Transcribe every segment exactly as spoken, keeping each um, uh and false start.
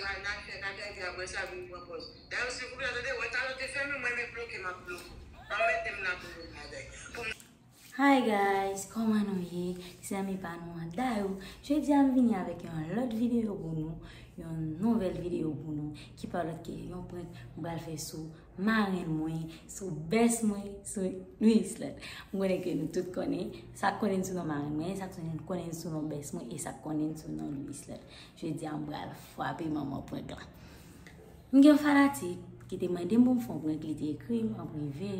N a fè kaka epi apre sa vin pran pòz. Dayè si koup la tande, wè talè te fèmen, mwen menm bloke, m ap bloke. Anmède m la pou yon bagay. Pou m Hi guys, kòman nou ye? Se zanmi pa nou an Dayou. Jodi a m vini avèk yon lòt videyo pou nou, yon nouvèl videyo pou nou, ki pa lòt ke yon prank m pral fè sou marenn mwen, sou bès mwen, sou Louislande. M konnen ke nou tout konnen, sa k konnen sou non marenn mwen, sa k konnen sou non bès mwen, e sa k konnen sou non Louislande. Jodi a m pral frape manman prank la. M gen yon fanatik ki te mande m pou m fè yon prank, li te ekri m an prive,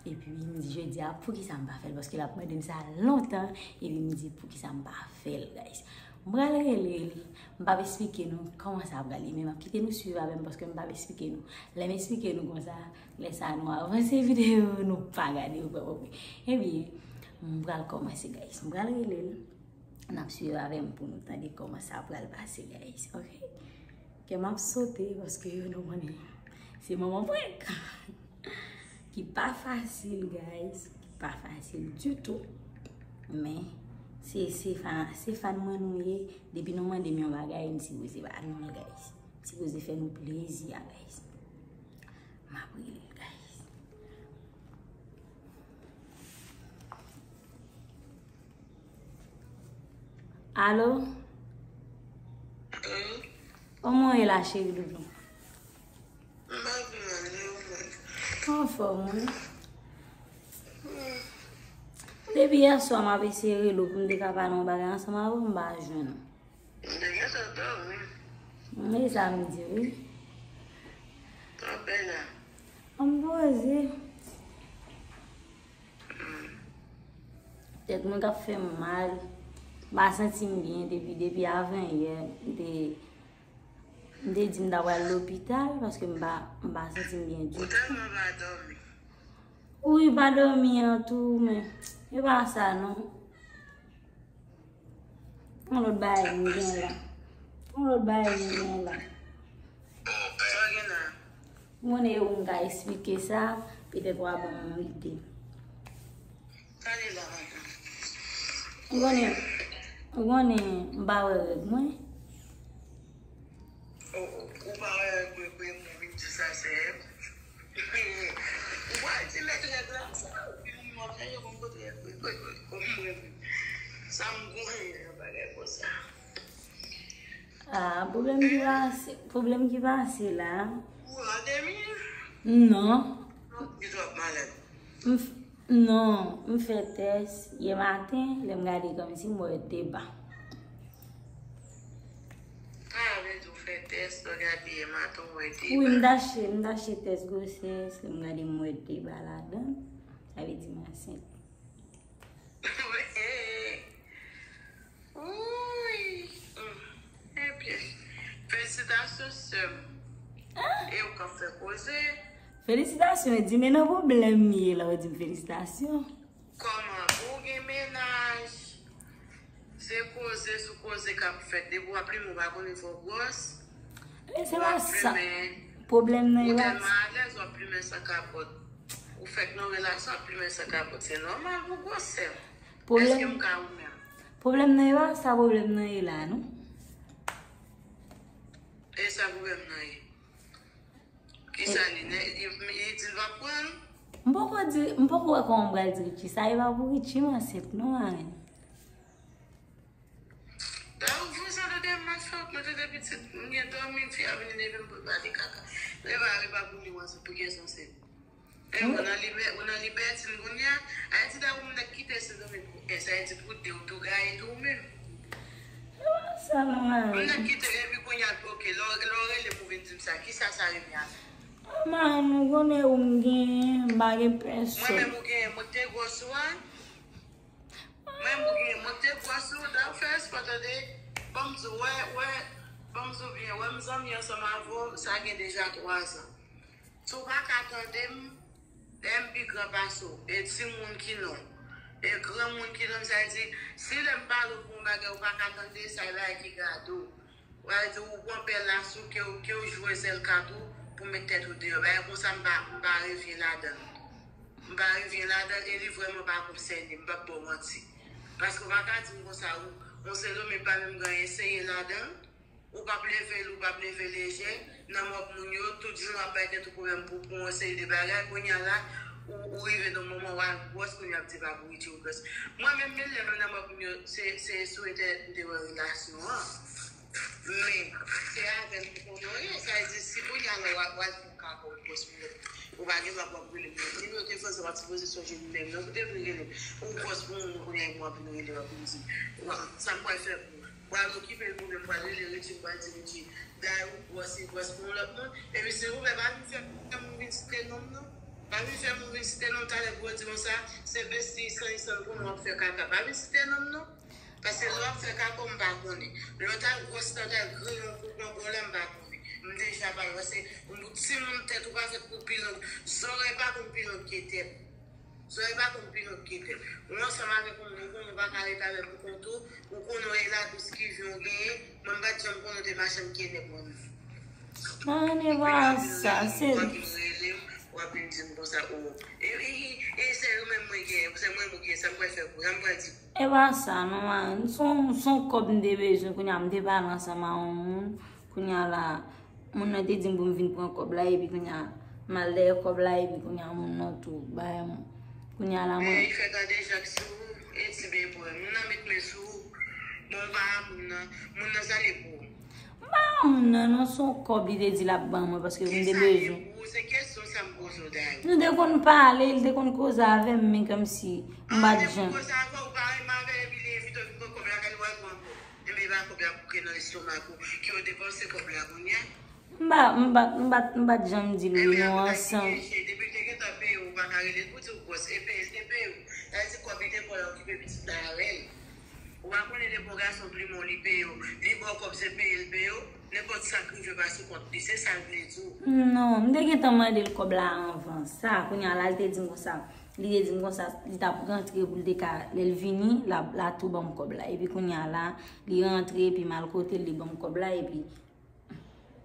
epi m di jodi a poukisa m pa fè l, paske l ap mande m sa lontan, epi m di poukisa m pa fè l, guys. M pral rele li, m p ap esplike nou kòman sa pral ye, men m ap kite nou swiv avè m, paske m p ap esplike nou. Lè m esplike nou konsa, lè sa nou avanse videyo, nou pa gade, ou pa konprann. Ebyen, m pral kòmanse, guys. M pral rele l. N ap swiv avè m pou nou tande kòman sa pral pase, guys. Ok? Kè m ap sote paske nou konnen se manman prank ki pa fasil, guys. Ki pa fasil ditou. Men, se, se fan, se fan mwen nou ye. Depi nou mande m yon bagay, m sipoze ba nou l, guys. M sipoze fè nou plezi a, guys. M ap rele l, guys. Alo? Wi. Kòman w ye la, cheri doudou? M pa pi mal, e ou menm? Anfòm, wi. Hmm. Depi yè swa, m ap eseye rele w pou m te ka pale yon bagay ansanm avè w, m pa jwenn ou. M te gentan dòmi. E sa m di, wi. Kòman w la? M poze. Tèt mwen k ap fè m mal. M pa santi m byen depi, depi avan yè. M te, m te di m ta pral lopital paske m pa, m pa santi m byen ditou. Ou tèlman pa dòmi. Wi, pa dòmi an tou, men e pa sa non. Yon lòt bagay m gen la. Yon lòt bagay m gen la. Sa w gen la? M konnen ou m ka esplike sa, petèt w a ban m yon ide. Sa li la, madanm? Ou konnen, ou konnen m pa wè règ mwen. Ou, ou, ou pa wè règ mwen, pou m vin di sa, sè. Ou pa di lè règ la, sa, ou vin mwen fè yo konn kote règ mwen, kote, kote, kote mwen. Sa m goumen, yon bagay konsa. Ah, pwoblèm ki pase, pwoblèm ki pase la. Ou an demi? Non. Ou twòp malad. M f-, non, m fè tès yè maten, lè m gade kòmsi m wè deba. Ah, vle di w fè tès, lè w gade yè maten, w wè deba. Wi, m t achte, m t achte tès gwosès, lè m gade m wè deba ladan. Sa vle di m ansent. Wi. Ebyen, felisitasyon, sè m. E ou k ap fè koze. Felisitasyon, e di men nan pwoblèm m ye la, ou di m felisitasyon. Kòman pou w gen mennaj? Se koze sou koze k ap fèt. Depi w ap plimen, ou pa konnen fò w gwòs. Men se pa sa. Pwoblèm nan e pa. Ou tèlman alèz, w ap plimen san kapòt. Ou fèk nan relasyon, w ap plimen san kapòt. Se nòmal pou gwòs, sè m. Èske m ka ou menm? Pwoblèm nan e pa sa, pwoblèm nan e la, non. E sa pwoblèm nan ye? Kisa li, li, li, li di l pa pran l? M poko di, m poko wè kòman m pral di Richie sa, e pa pou Richie m ansent non, marenn. Da ou fè sa tande m ap fè, mwen tande pitit, m gen dòmi, fi a vin leve m pou l pale kaka. Lè pa, e pa pou li w ansent, pou kiyès w ansent? E ou nan libè-, ou nan libètin kounye a? Ayiti da ou m nèk kite Sendomeng pou, e sa e di pou de ou tou gaye tou ou menm. Sa non, marenn. M nèk kite epi kounye a, ok, lè w, lè w rele m ou vin di m sa, kisa sa revyen a fè? Marenn, ou konnen ou m gen, m pa gen pèsòn. Mwen menm ou genyen, mwen te gwòs ou a. Mwen menm ou genyen, mwen te gwòs ou, da ou fè espò tande. Ban m di w, wè, wè, ban m di w byen, wè m zanmi ansanm avè w, sa gen deja twazan. Si w pa ka tande m, lè m pi gran pase w, e timoun ki non, e granmoun ki non, sa vle di, si lè m pale w pou yon bagay ou pa ka tande, sa e bagay ki gade w. Sa vle di, ou pran pèl la sou ke w, ke w jwe sèl kat ou pou met tèt ou deyò. Bagay konsa m pa, m pa revyen ladan l. M pa revyen ladan l e li vrèman pa konsène m, m p ap ba w manti. Paske w pa ka di m konsa, ou, yon Sendomeng pa menm gen anyen serye ladan l. Ou p ap leve l, ou p ap leve leje. Nan mòg moun yo, tout jounen w ap bay tèt ou pwoblèm pou, pou yon seri de bagay. Kounye a la, ou, ou rive nan moman w al gwòs, kounye a ap di pa pou Richie ou gwòs. Mwen menm, men lè mwen nan mòg moun yo, se, se sou entènèt m te wè relasyon an. Men, se avè l m konnen, sa vle di, si kounye a la w al, w al fè kaka ou gwòs pou lòt, ou pa gen dwa pou w ap rele m. Nimewo telefòn sa w pa t sipoze sonje m menm, non, pou te vin rele m. Ou gwòs pou moun, kounye a, m ap vin rele w, ap vin di, "Wa, sa m pral fè pou ou?" M pral okipe l pou mwen, m pral rele Richie, m pral di Richie, Dayou gwòs, li gwòs pou yon lòt moun. Epi silvouplè, pa vin fè moun vin site non m, non. Pa vin fè moun vin site non m, talè pou yo di konsa, se besti san isan konnen w ap fè kaka. Pa vin site non m, non. Paske lè w ap fè kaka, m pa konnen. Lè w t al gwòs la, w t al griyen yon kou pran gwo la, m pa konnen. M deja pale, paske yon timoun tèt ou pa fèt pou pi long. Zòrèy pa konn pi long ke tèt. Zòrèy pa konn pi long ke tèt. Ou ansanm avèk yon moun, ou konnen ou pa ka ret avè l pou kont ou, ou konnen w e ladous ki vin w genyen, mwen m pa t janm konnen w te machann kenèp mwen menm. Mwen, e pa sa, se. W ap vin rele m, w ap vin di m konsa, o. E, e, e, e se ou menm mwen genyen, se mwen mwen genyen, sa m pral fè pou, sa m pral di. E pa sa, non, man, se yon, se yon kòb m te bezwen, kounye a m te pale ansanm a yon moun, kounye a la, moun nan te di m pou m vin pran kòb la, epi kounye a, m al dèyè kòb la, epi kounye a, moun nan tou bay mwen. Kounye a la, mwen. Men, li fè gade jak sou ou, e ti bebe, moun nan met men sou ou. Bon, ou pa a moun nan, moun nan sa li pou ou? M pa a moun nan, non, se yon kòb li te di l ap ban mwen, paske m te bezwen. Ki sa li pou ou? Se kesyon sa m poze w, Dayou. Nou te konn pale, li te konn koze avè m, men kòmsi m pa t janm. An, li te konn koze avè w, ou pa renmen avè l, epi li envite w vin pran kòb la, kay ou al pran kòb. Enben, e pa kòb la bouke nan lestomak ou, ke w depanse kòb la kounye a. M pa, m pa, m pa, m pa t janm di l wi, nou ansanm. Depi l te gentan peye w, ou pa ka rele l pou di w gwòs, e peye l te peye w. Sa vle di kòb li te ba w la okipe pitit la avè l. Ou pa konnen depi yon gason plimen w, li peye w. Li ba w kòb, se peye l peye w. Nenpòt sa k rive pa sou kont li, se sa l vle di w. Non, m te gentan mande l kòb la anvan sa. Kounye a la, li te di m konsa. Li te di m konsa, li t ap rantre pou l te ka, lè l vini, l a, l a tou ban m kòb la. Epi kounye a la, li rantre, epi m al kote l, li ban m kòb la, epi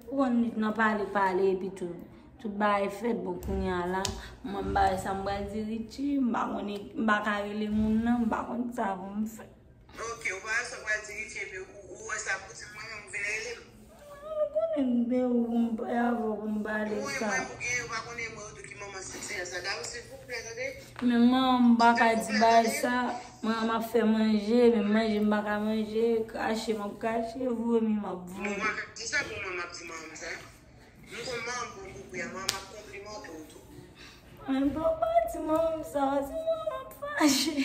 ou konn nèg nan pale, pale, epi tou, tout bagay fèt. Bon, kounye a la, mwen m pa wè sa m pral di Richie, m pa konnen, m pa ka rele moun nan, m pa konn sa pou m fè. Ok, ou pa wè sa w pral di Richie, epi ou, ou wè sa pou di mwen menm, ou vin rele m. Ou konnen m gen ou pou m pale avè w pou m pale sa. Ou gen, ou pa konnen mwen, ou tou ki manman sitiyasyon sa. Dayou, silvouplè, tande. Men manman m pa ka di bagay sa. Manman m ap fè manje, men manje m pa ka manje, krache m ap krache, vomi m ap vomi. Bon, mwen di sa pou mwen, m ap di manman m sa. M konn manman m bon pou kouya, manman m ap konplimante w tou. Men pa, pa di manman m sa, paske manman m ap fache.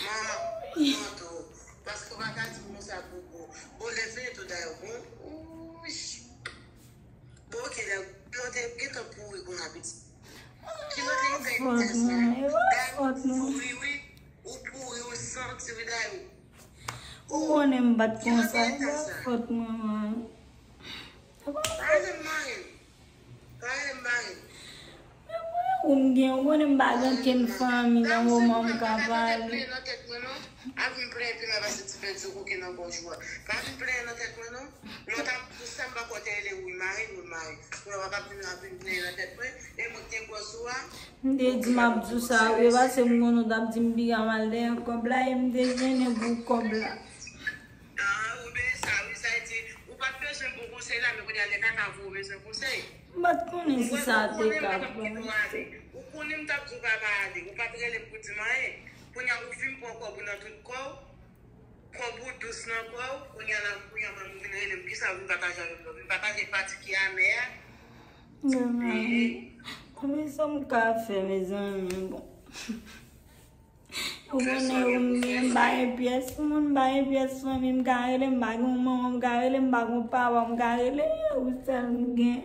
Manman m ap konplimante w, paske w pa ka di m konsa, Gogo. Bon, lè fini tou, Dayou, bon. Ouch. Bon, ok, Dayou, kilòt te gentan pouri konsa, pitit. Kilòt te gentan epitès la. Dayou, ou pouri, wi. Ou pouri, ou santi, wi, Dayou. Ou konnen m pa t konsa, e pa fòt mwen, man. Pa rele m mari m. Pa rele m mari m. Ou m gen, ou konnen m pa gen okenn fanmi nan moman m ka pale. Pa vin plenyen nan tèt mwen, non. Pa vin plenyen, plenyen, pase ti pèdi koke nan gòj ou a. Pa vin plenyen nan tèt mwen, non. Lè w t ap di sa, m pa kwè w te rele wi mari m, wi mari m. Kounye a w ap vin ap vin plenyen nan tèt mwen, e mwen k te gwòs ou a. M te di m ap di w sa, wi, paske m konnen w t ap di m piga m al dèyè kòb la, e m te jennen pou kòb la. Ah, ou byen sa, wi, sa vle di, ou pa t bezwen bon konsèy la, men kounye a lè kaka voye w bezwen konsèy. M pa t konnen si sa te ka pran. Ou konnen m t ap di w pa pa ale, ou pa t rele m pou di m anyen. Kounye a ou fin pran kòb ou nan tout kò w, kòb ou dous nan kò w, kounye a la, kounye a mwen m vin rele m, kisa w vin pataje avè m la? Ou vin pataje pati ki amè a? Mezanmi, konbyen sa m ka fè, mezanmi, bon. Ou konnen yo, m gen, m pa gen pyès moun, m pa gen pyès fanmi m ka rele, m pa gen yon manman m ka rele, m pa gen yon papa m ka rele, ou sèl m gen.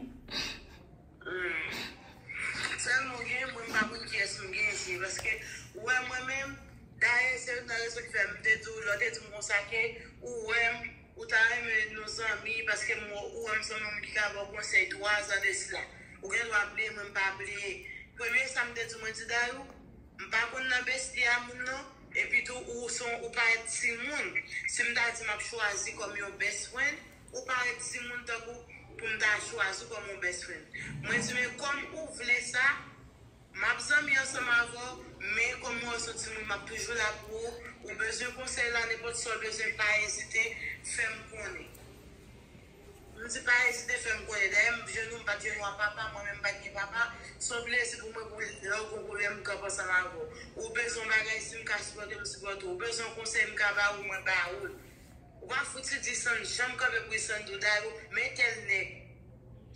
Sèl m ou gen, mwen m pa konn kiyès m gen, se paske ou wè mwen menm, dayè se youn nan rezon ki fè m te di w, lè w te di m konsa ke ou wè m, ou ta renmen nou zanmi, paske m wè ou wè m se yon moun ki ka ba w konsèy twa zan de sila. Ou gen dwa bliye, mwen m pa bliye. Premye sa m te di w, mwen di Dayou, m pa konn nan besti a moun non, epi tou ou se yon, ou parèt timoun. Si m ta di m ap chwazi kòm yon best friend, ou parèt timoun tankou pou m ta chwazi w kòm yon best friend. Mwen di, men kòm ou vle sa, m ap zanmi ansanm avè w, men kòm mwen se yon timoun, m ap toujou la pou ou. Ou bezwen konsèy la, nenpòt sa w bezwen, pa ezite, fè m konnen. M di pa ezite fè m konnen. Dayè, m jenou, m pa t jenou a papa, mwen menm m pa t gen papa. Se yon plezi pou mwen pou lè w gen yon pwoblèm, m kanpe ansanm avè w. Ou bezwen yon bagay, si m ka sipòte w, m sipòte w. Ou bezwen yon konsèy, m ka ba ou, mwen ba ou l. Ou pa fouti di san janm kanpe pou Lisandro Dayo, men tèl nèg.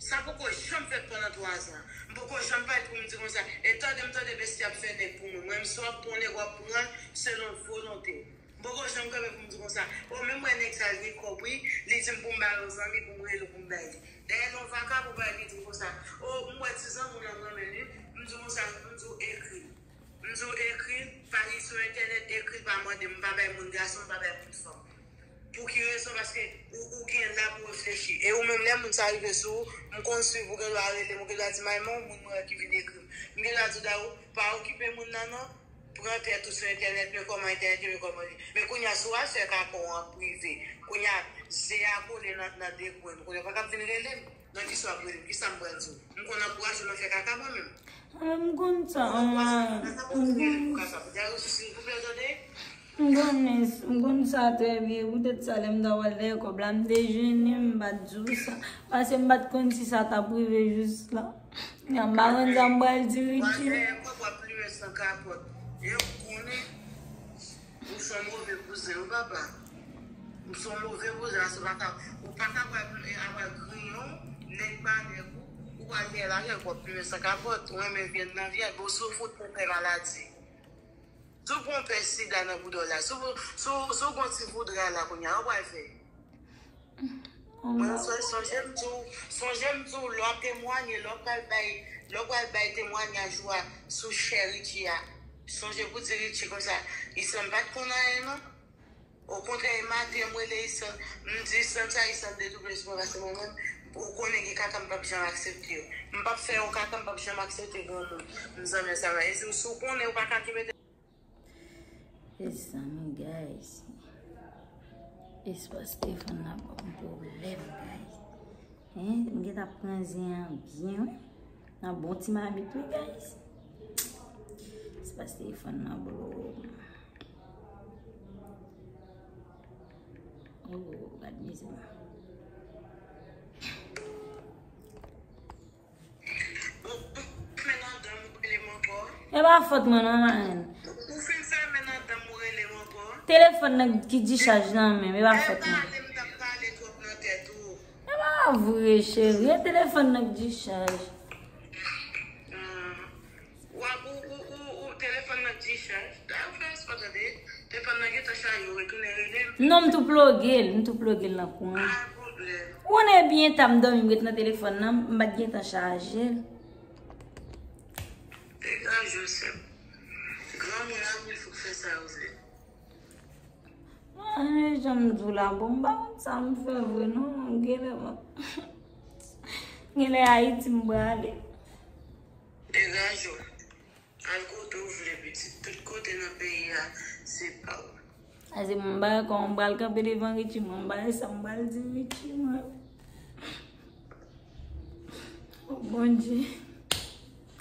Sa poko janm fèt pandan twa zan. M poko janm parèt pou m di konsa, e tande m tande besti ap fè nèg pou mwen. Mwen menm si w ap pran nèg w ap pran l selon volonte w. M poko janm kanpe pou m di konsa, o men m wè nèg sa l gen kòb wi, li di m pou m ba l yon zanmi pou m rele w pou m bay li. Dayè lè yon vakabon bay li di m konsa, o m wè ti zanmi w nan m renmen li, m di konsa, m di w ekri l. M di w ekri l, pa li sou entènèt, ekri l, pa mande m, m pa bay moun gason, m pa bay moun fanm. Pou ki rezon? Paske ou, ou gen la pou reflechi. E ou menm lè moun sa rive sou ou, m konn swiv ou, gen dwa rele m, ou gen dwa di m ay men yon moun mwen wè ki vin ekri m. M gen dwa di w Dayo, pa okipe moun nan non. Pran tèt ou sou entènèt, men kòman entènèt ye, men kòman li. Men kounye a si w al fè kaka w an prive, kounye a ze a kole nan, nan de kwen, kounye a w pa ka ap vin rele m. Nan kisa w ap rele m? Kisa m pral di w? M konn ankouraje w nan fè kaka mwen menm. Mwen menm m konn sa. Mwen ankouraje w nan fè kaka pou m vin rele m pou kaka. Pou Dayo silvouplè tande. M konn, m konn sa trè byen. Poutèt sa lè m ta pral dèyè kòb la, m te jennen, m pa t di w sa. Paske m pa t konn si sa t ap rive jis la. Kounya m pa konn sa m pral di Richie. W ap plimen san kapòt. E w konnen. Ou se yon move kouzen wi papa. Ou se yon move kouzen, paske w pa ka, ou pa ka pral, e, a pral griyen w, nèg pa nèg ou, ou pral dèyè l avè l, w ap plimen san kapòt, ou renmen vyann nan vyann, bon si w fout pran pè maladi. Si w pran pè sida nan bouda w la, si w, si w, si w gon ti voudra la kounye a, w pral fè. Mwen, sonje m di w, sonje m di w, lè w ap temwanye, lè w pral bay, lè w pral bay temwanyaj ou a sou chè Richie a, sonje pou di Richie konsa, Isan pa t konn anyen non. Okontrè, e maten m rele Isan, m di Isan sa, Isan dedoble sou mwen, paske mwen menm, ou konnen gen kaka m p ap janm aksepte yo. M p ap fè yon kaka, m p ap janm aksepte granmoun. M zanmi sa va. E si w, si w konnen ou pa ka kenbe Mezanmi, guys. Espas telefòn nan ban m pwoblèm, guys. Hein, m gentan pran zen an byen, wi. Nan bon ti mamit, wi, guys. Espas telefòn nan blow. Oh, gad mizè. Ou, ou fèmen nan dan m, ou rele m ankò. E pa fòt mwen non, Marèn. Ou fin fèmen nan dan m, ou rele m ankò. Telefòn nan ki dichaj nan men m, e pa fòt mwen. Pale, m t ap pale twòp nan tèt ou. E pa vre, cheri, e telefòn nan ki dichaj. Ah. W ap, ou, ou, ou, ou, telefòn nan dichaj. Dayè, ou fè espre tande. Telefòn nan gentan chaje, ou retounen rele m. Non, m tou ploge l, m tou ploge l nan kouran. Pa pwoblèm. Ou konnen byen ta m dòmi, m ret nan telefòn nan, m pa t gentan chaje l. Degaje w, sè m. Granmoun la, wi, fòk fè sa yo vle. Mwen, jan m di w la, bon, m pa konn sa m fè vre, non, genlè mwen. Genlè Ayiti m prale. Degaje w. Al kote w vle, pitit. Tout kote nan peyi a, se pa w. Ase mwen bay kò, mwen pral kanpe devan Richie, mwen bay sa mwen pral di Richie, mwen. O Bondye,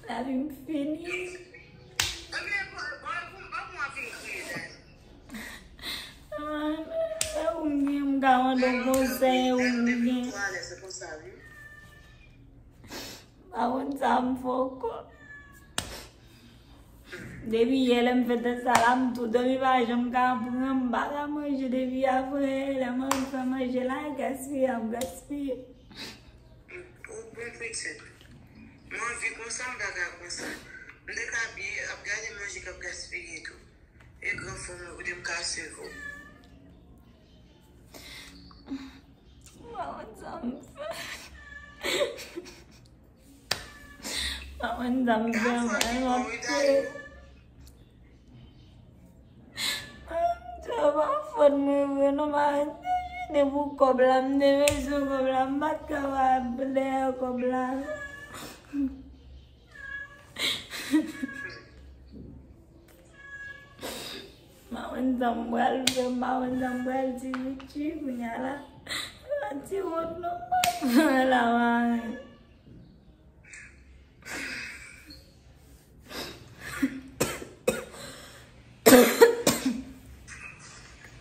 lavi m fini. Ebyen, bon, bon, bon, bon, mwen fin kriye, Dani. E ou m gen, m ka mande w konsèy, ou m gen. Pa konn sa m fè ankò. Depi yè lè m fè tèt sa la, m tou dòmi pa janm ka pran, m pa ka manje depi apre lè m anvi fè manje la, gaspiye ap gaspiye. Ou bon pitit. Mwen anvi konsa, m pa ka konsa. M te ka byen ap gade manje k ap gaspiye tou. E gran fò mwen, kote m ka sèvi w. M pa konn sa m fè. M pa konn sa m fè, mwen, mwen ap peye. Sa pa fòt mwen vre non, m pa ret te jene pou kòb la, m te bezwen kòb la, m pa t ka pa plè kòb la. M pa konn sa m pral fè, m pa konn sa m pral di Richie kounye a la. Sa ti wont non, m pa pran la, mari.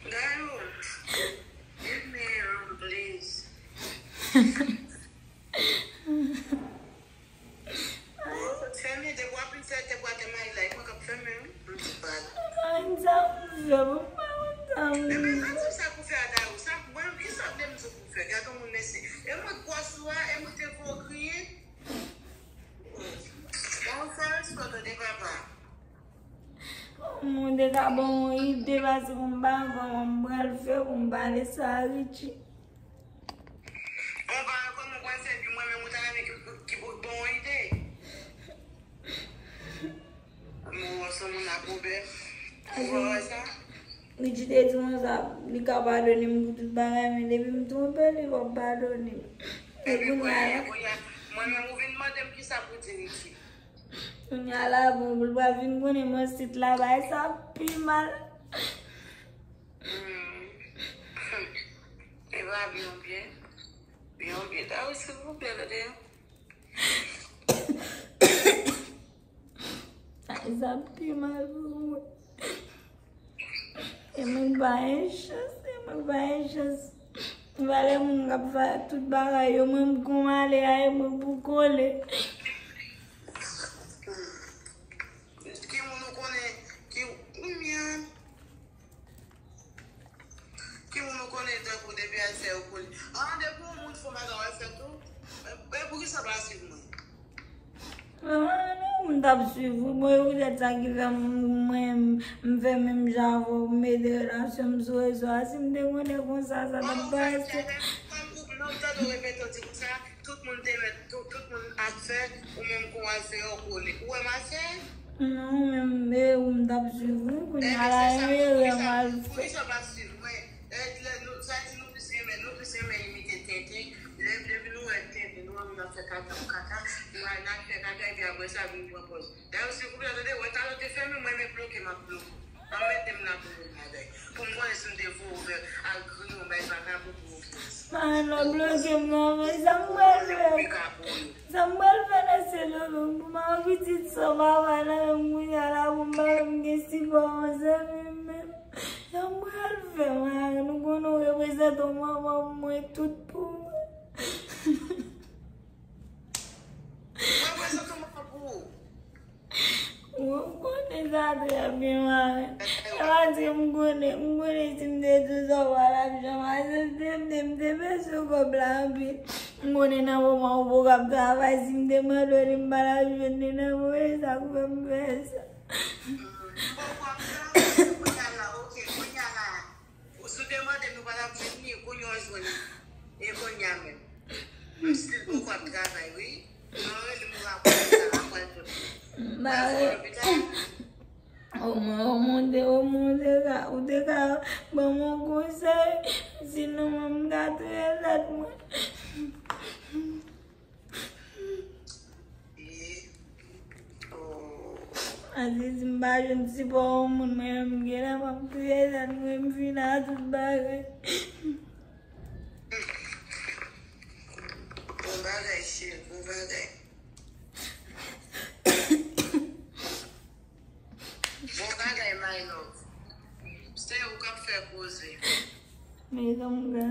Dayou, give me a rum, please. Fè pou m pa kontan. Ebyen, sa di sa pou fè a Dayou. Sa, mwen, ki sa vle m di pou fè? Gade yon moun mesye. E mwen k bwòs ou a, e mwen te voye w griyen. Bon, fè respè w tande papa. Moun te ka ban yon ide, paske m pa konn kòman m pral fè pou m pale sa a Richie. Bon, pa wè kòman w pral fè, epi mwen menm ou ta renmen ki, ki pou ban yon ide. Mwen wè se moun a pwoblèm. Ou pa wè sa? Richie te di konsa, li ka padone m pou tout bagay, men depi m twonpe li, l p ap padone m. E kounye a la, mwen menm ou vin mande m kisa pou di Richie. Kounye a la, bon, pou l pral vin konnen m ansit la, bagay sa pi mal. Hmm. E pa byen, byen. Byen, byen. Dayou, silvouplè, tande. Bagay sa pi mal pou mwen. E mwen pa gen chans, e mwen pa gen chans. Valè moun k ap fè tout bagay yo, mwen m konn ale a, e mwen pou kole. Ki moun ou konnen, ki, kounye a, ki moun ou konnen tankou depi al fè yo kole? Ah, depi yon moun fè yon bagay, w al fè tou. E, e poukisa w pa swiv mwen? Ah, non, m t ap swiv ou. Bon, e poutèt sa ki fè m, mwen, m fè menm jan avè w, m mete relasyon m sou rezo a. Si m te konnen konsa, sa t ap pase. Fanm ou, non, m tande w repete w di konsa, tout moun te mèt, tout, tout moun ap fè, ou menm kou w al fè yo kole. Ou wè m al fè? Non, ou menm, e ou m t ap swiv ou, kounye a la, se yon erè m al fè. Poukisa w pa swiv mwen? E, lè nou, sa di nou plis renmen, nou plis renmen imite tenten. Lè, depi nou wè tenten, nou wè moun ap fè kaka, kaka, nou al, n al fè kaka, epi apre sa, vin pran pòz. Dayou, silvouplè, tande, wè, talè w te fèmen, mwen, men bloke, m ap bloke w. Anmède m nan pou yon bagay. Pou m konnen si m te voye w al griyen yon bay vakabon pou yon pòz. Mano, bloke m nan, men sa m pral fè. Sa m pral fè nan se leve m pou m al pitit san papa nan men m kounye a la pou m pa menm gen sipò yon zanmi m menm. Sa m pral fè, Mano? Nou konnen w reprezante yon manman pou mwen, tout pou mwen. Mwen reprezante yon manman pou ou. Ou konnen sa trè byen, mari. E pa di m konnen, m konnen si m te di w sa w pa t ap janm aksepte, m te, m te pèse kòb la anpil. M konnen nan moman ou poko ap travay, si m te mande w li m pa t ap jwenn li nan moman, e sa k fè m fè sa. M poko ap travay, kounye a la, oke, kounye a la. Ou si w te mande m, nou pa t ap jwenn li, kounye a w jwenn li. E kounye a menm. M still poko ap travay, wi. Mwen rele m rapò sa, apre l tout. Mwen al fè lopital. Omwen, omwen, te, omwen, te ka, ou te ka ban m yon konsèy. Sinon, mwen, m ka touye tèt mwen. Aziz, m pa jwenn sipò yon moun, mwen menm, m genlè m ap touye tèt mwen, m fini ak tout bagay. Bon bagay, cheri, bon bagay. Bon bagay, my love. Se ou k ap fè koze. Men zanmi,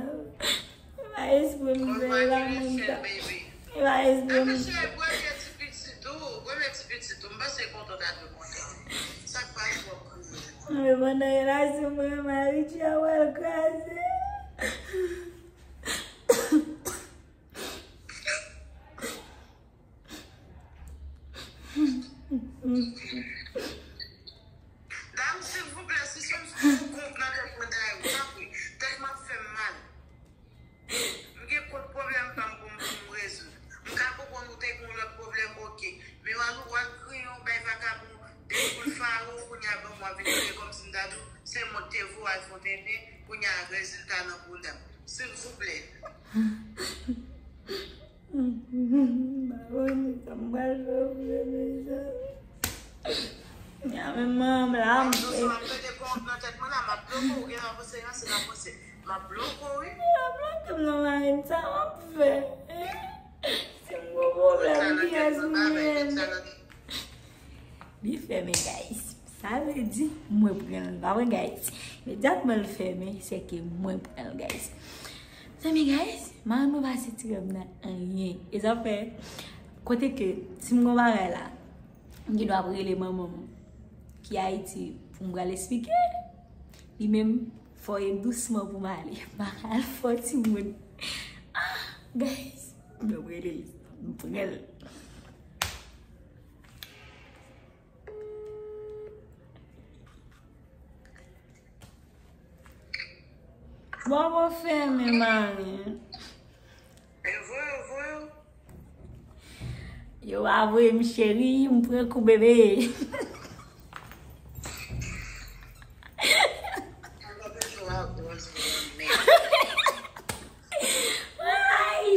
e pa espre m fè la moun ta. E pa espre m. Epi cheri, premye ti pitit ou, premye ti pitit ou, m panse kontan ta dwe kontan. Sa k pa twòp kriye. Men pandan relasyon mwen menm ak Richie a pral kraze. Dam, silvouplè, sispann fè yon kont nan tèt mwen, Dayou, tanpri. Tèt mwen ap fè m mal. M gen kont pwoblèm pa m pou m, pou m rezoud. M ka konprann ou te gen yon lòt pwoblèm, oke. Men w al, w al griyen yon bay vakabon, dekoule faro, kounye a ban mwen vin kriye kòmsi m ta di w, se mwen k te voye w al fè yon tenten, kounye a rezilta nan bounda m. Silvouplè. M pa konnen sa m pral fè pou yo, mezanmi. Ya, men manman m la, m... Ap di w sa, m mete kont nan tèt mwen la, m ap bloke w, ou gen avanse, ranse, n ap ranse. M ap bloke w, wi. Yo bloke m nan, mari m, sa m ap fè? Si m gon pwoblèm, kiyès m rele? Li fèmen, guys. Sa vle di, mwen pran l. Pa vre, guys? Imedyatman l fèmen, se ke mwen pran l, guys. Mezanmi, guys, Mano pa soti kòb nan anyen. E sa fè, kote ke, si m gon bagay la, m gen dwa ap rele manman m ki Ayiti pou m pral esplike. Li menm, fò e dousman pou m ale. M pa ka al fò timoun. Ah, guys, m rele l. M pran l. Bon, bon, fèmen, mari. E voye, voye. Yo pa voye m, cheri, m pran kou, bebe. Ay!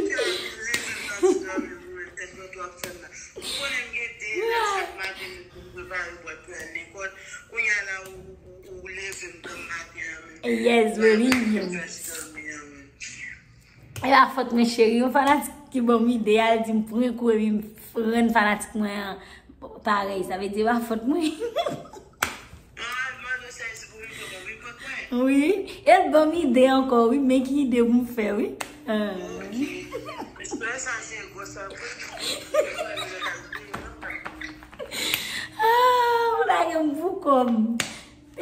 Yes, baby. E pa fòt mwen, cheri. Yon fanatik ki ban m ide a, l di m pran kou epi m rann fanatik mwen an parèy. Sa vle di e pa fòt mwen. Wi. E l ban m ide ankò, wi. Men ki ide pou m fè, wi. Ah. Ah, ou lage m pou kò m.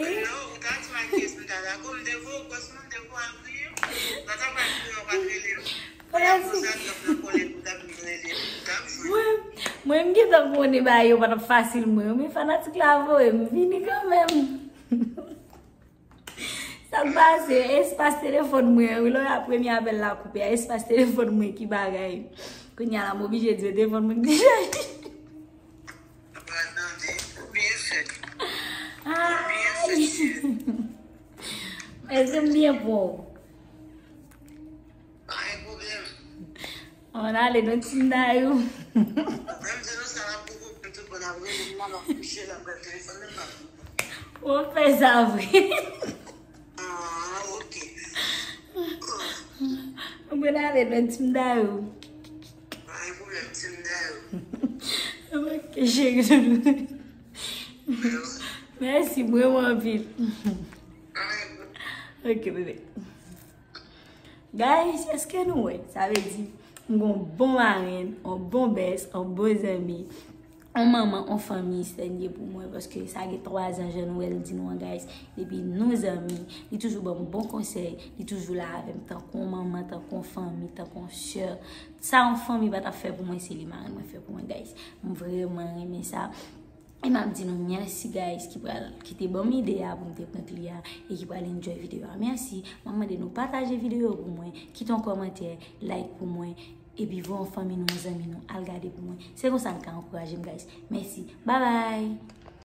Non, ou ta di m ak kiyès m ta dakò, m te voye w gwòs mwen, m te voye w al griye. Lè w ta pral griye, w pa t rele m. Fanatik. Mwen, mwen, m gentan konnen bagay yo pa t ap fasil, mwen. Men fanatik la voye m vini kanmenm. Sa k pase? Espas telefòn mwen, wi, lè w premye apèl la koupe a, espas telefòn mwen ki bagay. Kounye a la, m oblije di yo telefòn mwen ki dechaje. Pral tande. Byen fèt. Byen fèt, cheri. Èske m byen pran w? Pa gen pwoblèm. Ann ale nan Tinder yo. Menm se nou sa la pou ou, tout bon ap rele m nan, m ap kouche la, m pran telefòn nan, m ap. Ou fè sa vre. Ah, ok. Ou pral ale nan Tinder yo. Pa gen pwoblèm, Tinder yo. Ok, cheri. Mèsi, mèsi, mèsi, mèsi. Mèsi, mèsi, mèsi. Ok, bebe. Guys, èske nou wè? Sa vle di, m gon bon marenn, on bon bès, on bon zanmi, on manman, on fanmi, Sènyè, pou mwen, paske sa gen twa zan, jan nou wè l di nou an, guys. Depi nou zanmi, li toujou ban m bon konsèy, li toujou la avè m, tankou on manman, tankou on fanmi, tankou on sè. Sa on fanmi pa t ap fè pou mwen, se li marenn mwen fè pou mwen, guys. M vrèman renmen sa. E m ap di nou mèsi, guys, ki pral, ki te ban m ide a pou m te prank li a e ki pral enjoy videyo a. Mèsi. M ap mande nou pataje videyo pou mwen, kite yon kòmantè, like pou mwen, epi voye yon fanmi nou, yon zanmi nou, al gade pou mwen. Se konsa n ka ankouraje m, guys. Mèsi. Bye bye.